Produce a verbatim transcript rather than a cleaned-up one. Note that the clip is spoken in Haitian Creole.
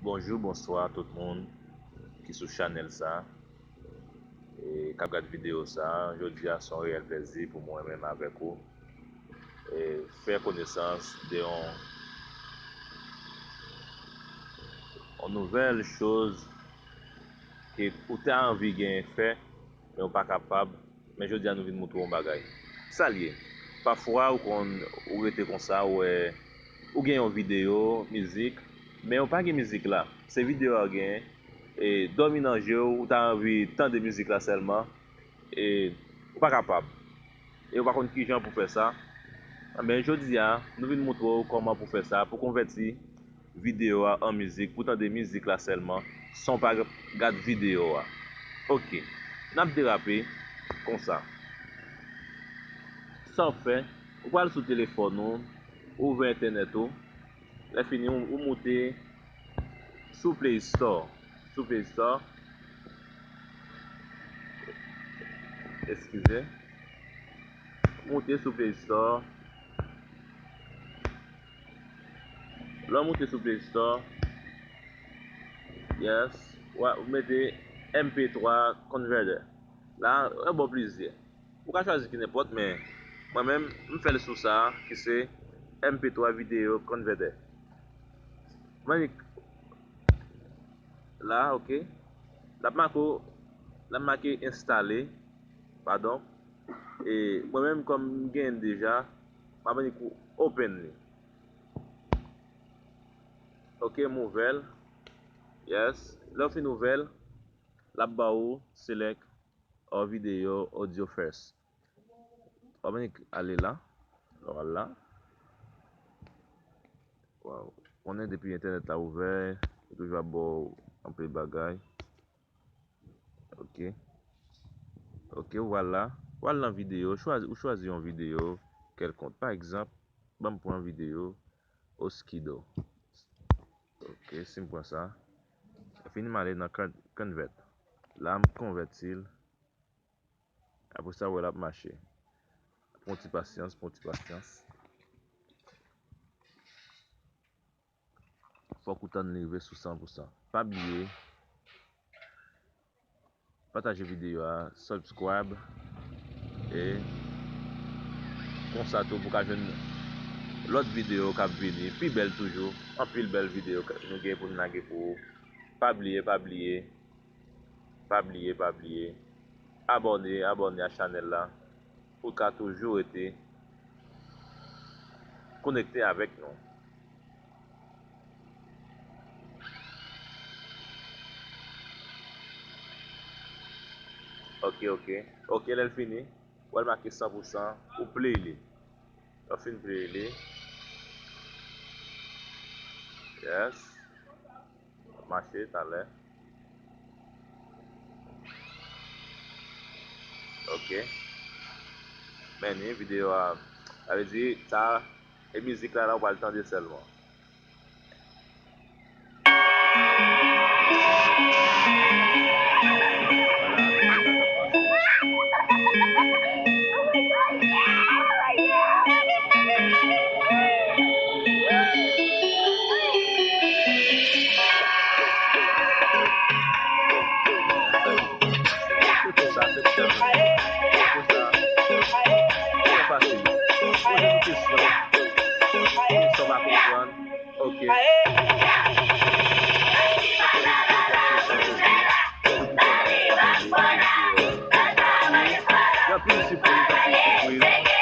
Bonjou, bonswa tout moun ki sou chanèl sa e k ap gad videyo sa. Jodi a se yon reyèl plèzi pou mwen menm avèk ou e fè konesans de yon, yon nouvèl choz ke ou ta anvi gen fè, men ou pa kapab. Men jodi a nou vin moutre w yon bagay. Sa l ye? Pafwa ou konn, ou rete konsa, ou wè, ou gen yon videyo mizik, men ou pa gen mizik la. Se videyo a w gen, e dòmi nan je w, ou ta anvi tande mizik la sèlman, e ou pa kapab. E ou pa konn kijan pou fè sa. Anben, jodi a, nou vin moutre w kòman pou fè sa, pou konvèti videyo a an mizik, pou tande mizik la sèlman, san w pa gad videyo a. Oke, n ap derape konsa. Sa w fè, ou pral sou telefòn ou, ou ouvè entènèt ou, lè fini, ou, ou moute sou Play Store. Sou Play Store. Eskize. Moute sou Play Store. Lè w moute sou Play Store, yes, w a, ou mete M P twa Converter. La, yo ba w plizyè. Ou ka chwazi ki nenpòt, men mwen menm, m fè l sou sa a, ki se M P twa Video Converter. Mwen la, oke. L ap make w, l ap make enstale, padon. E mwen menm, kòm m genyen l deja, m ap annik open li. Oke, m ouvè l. Yes. Lè w fin ouvè l, l ap ba ou select or video audio first. W ap annik ale la. Lè w al la. Waw. Konnen depi entènèt la ouvè, yo toujou ap ba w anpil bagay. Oke. Oke, ou al la. Ou al nan videyo, chwazi, ou chwazi yon videyo kèlkonk. Pa egzanp, ban m pran videyo Oskido. Oke, si m pran sa, fini m ale nan con-, convert. La, m konvèti l. Apre sa, w wè l ap mache. Pran ti pasyans, pran ti pasyans. Fòk ou tann li rive sou san pou san. Pa bliye, pataje videyo a, subscribe, e konsa tou pou ka jwenn lòt videyo k ap vini, pi bèl toujou, anpil bèl videyo k nou gen pou n lage pou ou. Pa bliye, pa bliye, pa bliye, pa bliye, abòne, abòne a chanèl la pou w ka toujou rete konekte avèk nou. Oke, oke. Oke, lè l fini, w al make san pou san, ou play li. Lè w fin play li. Yes. Mache talè. Oke. Men ni videyo a. Sa vle di, sa, e mizik la, la, ou pral tande sèlman. Sa se trè fasil. Poze nou kesyon. Kesyon pa konprann. Oke. Gen anpil sipriz, anpil sipriz.